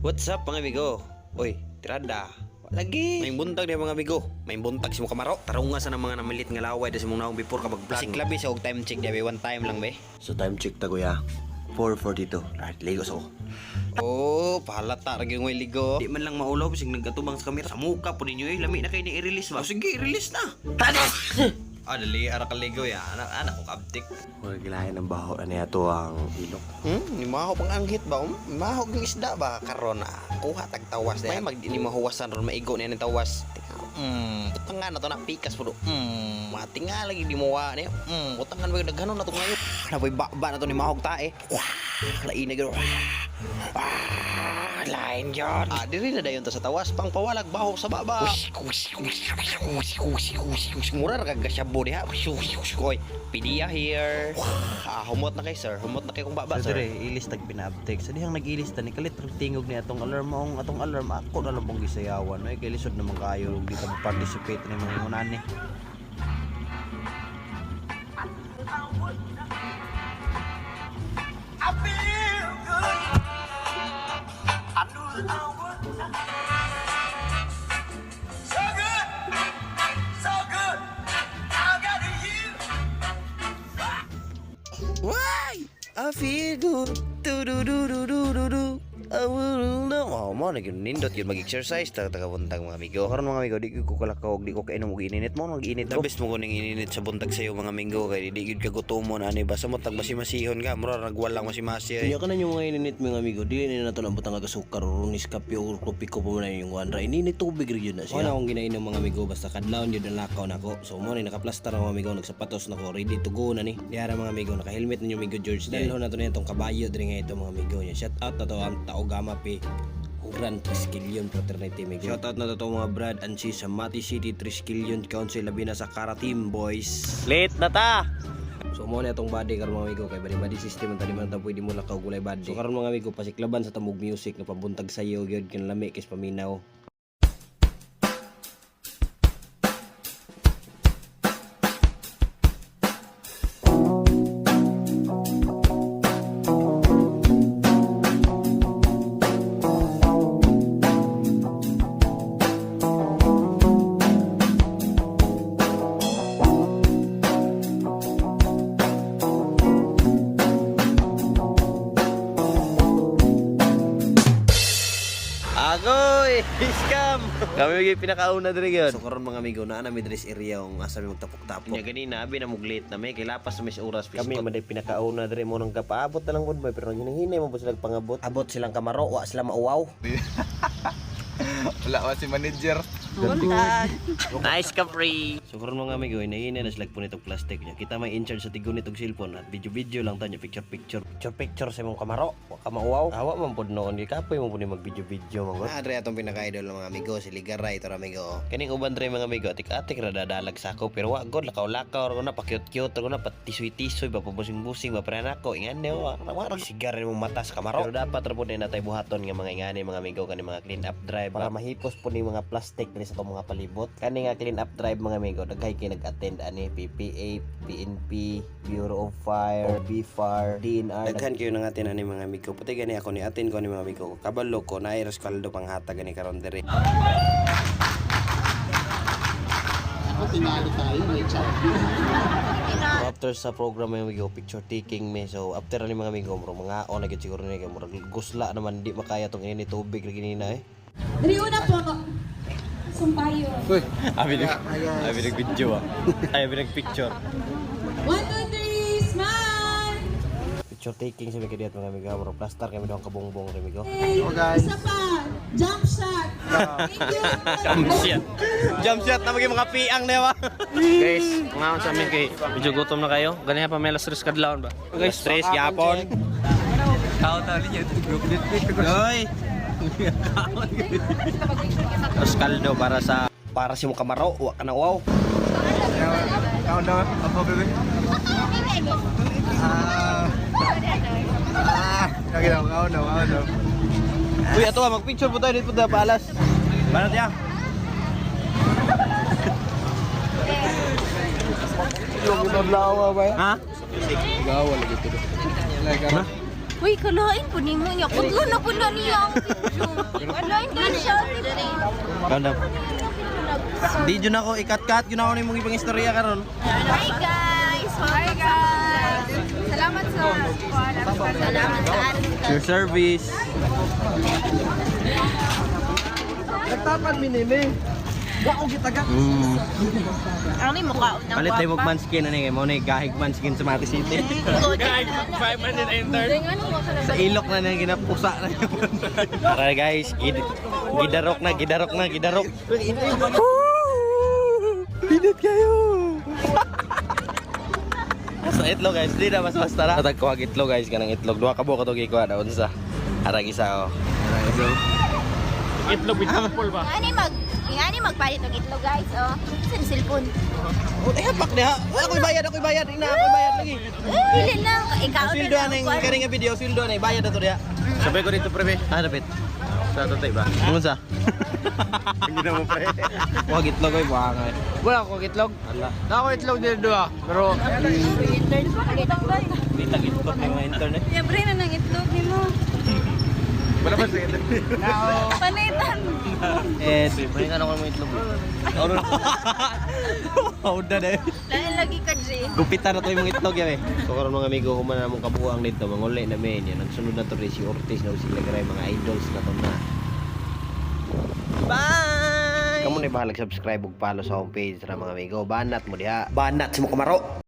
What's up, mga amigo? Oy, tirada. Lagi. May buntag diha, mga amigo. May buntag si mo kamaro. Tarunga sa ng mga namilit nga laway da sa mong naong before ka mag-vlog. Siklabi sa og time check diha, one time lang be. So time check ta, kuya. 4:42. Right, ligo so. Oh, pahalata ra gyud ngoy ligo. Di man lang maulaw bisag nagkatubang sa kamera. Sa muka po ninyo eh, lami na kay ni i-release ba? Oh, sige, i-release na. Ah, dali ara ka ligo ya. Anak anak ko kabtik. Mura gilayan ang baho na niya to ang ilok. Ni maho pang anghit ba? Maho yung isda ba karon ah. Kuha tag tawas. May mag ni mahuwasan ron maigo niya ning tawas. Butangan na to na pikas po. Matinga lagi di mo wa ni. Butangan ba daghanon na to ngayon. Naboy ba na to ni mahog ta eh. Wah, lain na gyud. Ah, lain yun. Ah, diri na dayon ta sa tawas pang pawalag baho sa baba. Mura ra kag gasyabo diha. Oy, pidiya here. Ah, humot na kay sir. Humot na kay kung baba, So sir. dire ilis tag pinaabtik. Sa dihang nag-ilis ta ni kalit rag tingog ni atong alarm maong atong alarm ako na lang pong gisayawan. Oy kay lisod naman kayo ug di ta mo-participate ni mga ingon ani. So good, so good. I got you. Why? I feel good. Du du du du du du du. I will know. Oh, mo na gyud nindot yun mag-exercise ta taga buntag, mga amigo. Karon, mga amigo, di gyud ko kalakaw og di ko kainom og ininit mo mag-init The ko. best mo kuning ininit sa buntag sayo, mga minggo, kay di gyud ka gutomon ani ba sa mo tag masimasihon ka mura nagwalang masimasi ay. Kanya ka na yung mga ininit, mga amigo. Dili na nato lang butang asukar o Nescafe o Kopiko pa man yung one ra. Ininit tubig rin yun na Siya. siya. Wala akong ginainom, mga amigo, basta kadlawon yun ang lakaw nako. So mo ni nakaplastar ako, mga amigo, nagsapatos nako, ready to go na ni. Diara, mga amigo, naka-helmet na yung amigo George. Dalho na to na itong kabayo diri nga ito, mga amigo niya. Shout out na to ang Tao Gama P. Grand Triskelion Fraternity, amigo. Shout out na to to mga Brad and sis sa Mati City Triskelion Council labi na sa Kara Team Boys. Late na ta. So mo na itong body karon, mga amigo, kay body body system ang taniman ta pwede mo lakaw gulay body. So karon, mga amigo, pasiklaban sa tamog music nga pabuntag sayo gyud kinlami kis paminaw. Agoy, scam. Kami gyud pinakauna diri gyud. So karon, mga amigo, naa na mi diri sa area ang asa mi magtapok-tapok. Nya ganina abi na muglit na may kay lapas na may sa oras Kami piskot. man day pinakauna diri mo nang kapaabot na lang gud bay pero hinay mo po sila pangabot. Abot silang kamaro, wa sila mauwaw. Wala pa si manager. Nice ka free. So karon, mga amigo, hinay na sila punit og plastic niya. Kita may in charge sa tigunit og cellphone at video-video lang ta niya, picture-picture. Picture-picture sa imong kamaro, wa ka mauwaw. Awa man pod noon, gikapoy mo pud ni mag-video-video man gud. Ah, dre atong pinaka-idol mga amigo si Ligaray to amigo. Kaning uban dre, mga amigo, atik-atik ra dadalag sako pero wa god lakaw-lakaw ra na pa cute-cute ra na pa tisoy-tisoy ba pabusing-busing ba pre nako ingani wa wa ra sigar imong mata sa kamaro. Pero dapat ra pud ni natay buhaton nga mga ingani, mga amigo, kani mga clean up drive para mahipos pud ni mga plastic diri sa atong mga palibot. Kani nga clean up drive, mga amigo, daghay kay nag-attend ani PPA, PNP, Bureau of Fire, BFAR, DNR. Daghan kayo nang atin ani, mga amigo. Puti gani ako ni atin ko ni mga amigo. Kabalo ko naay reskaldo panghatag gani karon diri. So after sa program, mga amigo, picture taking me. So after ani, mga amigo, murag mga on na gyud siguro ni kay murag gusla naman di makaya tong ini tubig lagi nina eh. Dali una po. Sumpayo. Abi nag abi nag video ah. Ay abi nag picture. One, two, three, smile! Picture taking sa mga mga amigo, murag plaster kami doon kabongbong rin, amigo. Hey, isa pa. Jump shot. Thank you. Jump shot. Jump shot na maging mga piang na ba? Guys, ngaon sa amin kay medyo gutom na kayo. Ganiha pa may alas 3 kadlawon ba? Guys, Stress yapon. Hoy. Oskaldo para sa Para si mo kamaro, wa ka na wow. Ikaw na, ako bebe. Ah. Ah, lagi daw, ikaw na, ikaw na. Uy, ato ah, magpicture po tayo dito po paalas. Banat ya. Yung kinablawa ba? Ha? Gawa lagi ito. Like, Na? Uy, kalain po nimo niya. Kudlo na po na niya ang video. Kalain ka siya. Ano? Di jud ako ikat-kat jud ako nimong ipang istorya karon. Hi guys! Hi guys! Salamat sa Salamat sa atin. Your service. Nagtapad mi nimi. Wa ko gitaga. Ang ni mukha ng Palit tayo og manskin ani kay mo ni gahig manskin sa Mati City. Gahig 500 enter. Sa ilok na nang ginapusa na yung. Tara guys, gidarok na, gidarok na, gidarok. Pinat kayo. Sa itlog guys, di na mas mas tara. Tatag kuha itlog guys, kanang itlog. Duha ka buok katong gikuha na unsa. Arang isa oh. Arang isa. Itlog with apple ba? Ngani magpalit og itlog guys, oh. Sa cellphone. Oh, eh hapak niya. Wala ko'y bayad, ako'y bayad. Ina, ako'y bayad lagi. Dili lang ikaw na Sweldo lang. aning kani nga video, sweldo ani bayad na to diha. Sabay ko dito, pre. Ah, dapat. Sa tatay ba? Unsa? Hindi na mo pre. Kuha itlog oy, buha nga. Wala ko itlog. Ala. Na ako itlog dito duha. Pero Di tag itlog ng mga internet. Libre na ng itlog nimo. Wala ba sige? Panitan. Eh, balik ano ko mo itlog. Ano? Hauda na. Lain lagi ka, Jay. Gupitan na to yung itlog yan eh. So karon mga amigo, human na among kabuang dito, manguli na men. Yan ang sunod na to rin si Ortiz na sila garay mga idols na to na. Bye! Kamu na bahalag subscribe ug follow sa homepage ra mga amigo. Banat mo diha. Banat sa mo kamaro.